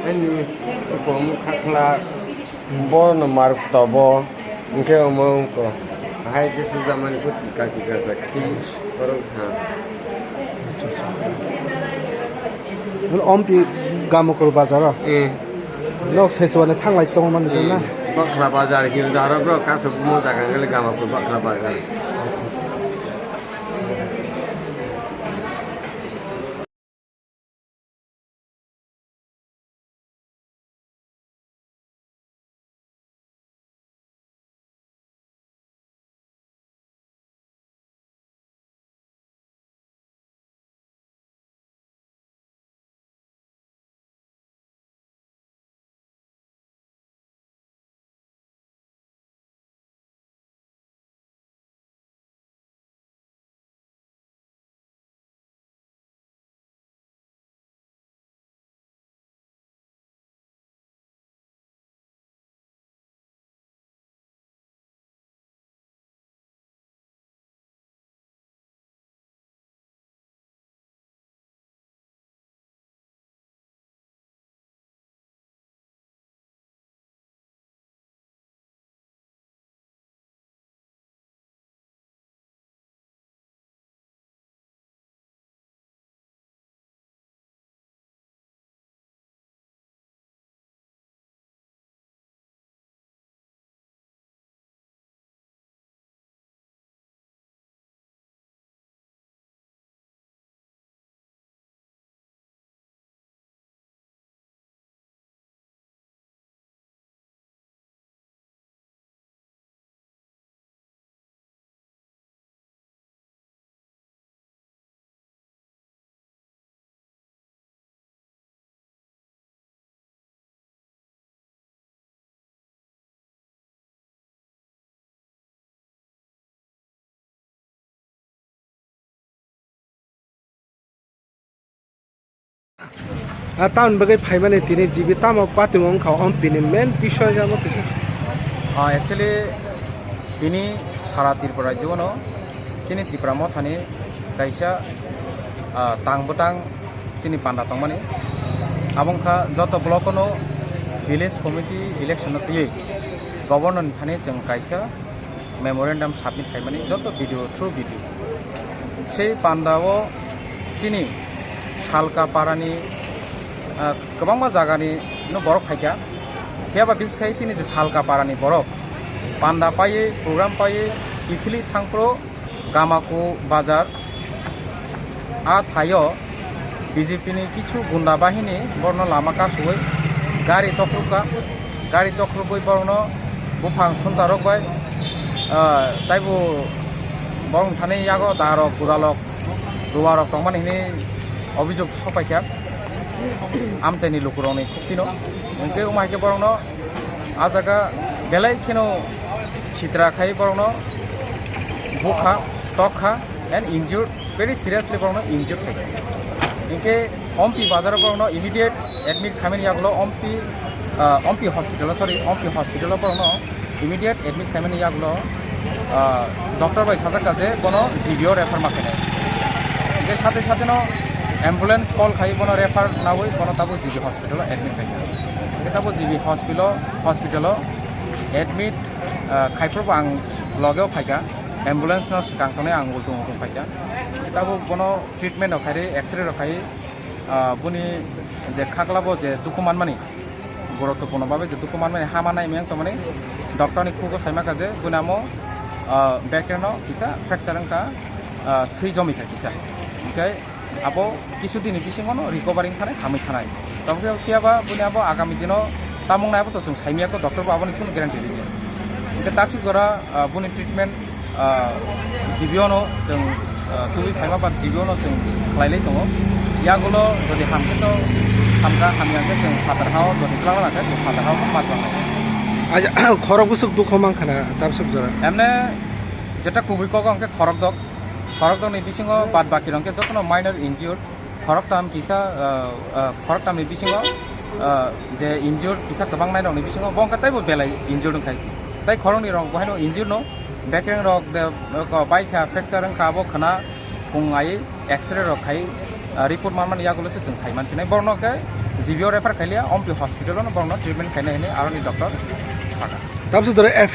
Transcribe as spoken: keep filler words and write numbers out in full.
Ani uko wngkha khla, bono mar tobo, hwnkhe omo wngkha. Hai khe sujamani khe tika tika jak khe borok kha. Ompi Gamukur bazar o? Eh. Nok saichwani thanglai tongmani tong na? Eh, Bakhla bazar hil darok rok kaso mo jaga ngale Gamukur Bakhla bazar. Ah, tamoni bagwi phaimani tini G B tamo patimo wngkha, ompini main bisoi khe amo kisa. Ah, actually, tini sara Tripura rajyo-no chini Tipra Mothani kaisa, ah, tang bwtang chini panda tongmani. Abo wngkha joto block-o-no village committee election-o twiwi governor-ni thani chwng kaisa memorandum submit khaimani joto B D O through B D O. Sei panda-o chini Salka parani, ah, kwbangma jagani no borok phaikha. Phiya ba biskhai chini je Salka parani borok panda paiwi, program paiwi, kiphilwi thangphuru Gamaku bazar. A thaio B J P ni kichu gunda bahini borno lama kasui gari tokrukha, gari tokrugwi borokno buphang suntarok bai, ah, taibo borok thani yago darok, gudalok, ruwarok tongmani hini obijok sopaikha amchaini lukurokni khuktino. Hwnkhe omo hai khe borokno a jaga belai kheno sitra khai borokno bukha, tokha and injured, very seriously borokno injured khai. Hinkhe Ompi bazaro borokno immediate admit khaimani yagulo Ompi, ah, Ompi hospital, sorry, Ompi hospital borokno immediate admit khaimani yagulo, ah, doctor bai sajak kha je bono G B o refer ma khainai. Hinkhe sate sate no ambulance call khai bono refer nawi bono tabuk G B hospital admit khai. Hinkhe tabuk G B hospital, hospital admit, ah, khai phuru bo ang logeo phaikha, ambulance no swkang tongnai ang ultung ultung phaikha. Tabuk bono treatment rok khai, X-ray rok khai, ah, boni je khaklabo je dukhu manmani, guruttopurno babe je dukhu manmani, hama nai meng tongmani, doctor ni khugo saima kha je boni amo, ah, back no kisa fracture wngkha, ah, thwi jomi kha kisa. Hinkhe abo kisu dini bisingo no recovery wngkha nai, hamwi thanai. Tamo khe phiya ba boni abo agami dino tamung nai abo to chwng saimya kho, doctor bo aboni kunu guarantee rikya. Hinkhe taksuk jora, ah, boni treatment, ah, G B o no chwng, ah, tubui phaima ba G B o no chwng khlailai tongo. Yagulo jodi hamkhe to hamkha, hamya khe chwng phatar hao, jodi twlang rwna khe chwng phatar hao ma twlangnai. Aja, khorok bwswk dukho mankha na taksuk jora? Emne jeta kubui kok hwnkhe khorok dok, khorok dokni bisingo bad baki rok hwnkhe jotono minor injured. Khoroktam kisa, ah, ah, khoroktamni bisingo, ah, je injured kisa kwbang nairokni bisingo bo wngkha teibo belai injured wngkha se. Tei khoroknwi rok bohaino injured no, bekereng rok de, ko baikha, fracture wngkha, abo khwna phung ai X-ray rok khai, ah, report manmani yagulo se chwng sai mansinai. Borokno khe G B o refer khailiya, Ompi hospital-o no borokno treatment khainai hinwi aroni doctor saka. Tamsuk jora F I R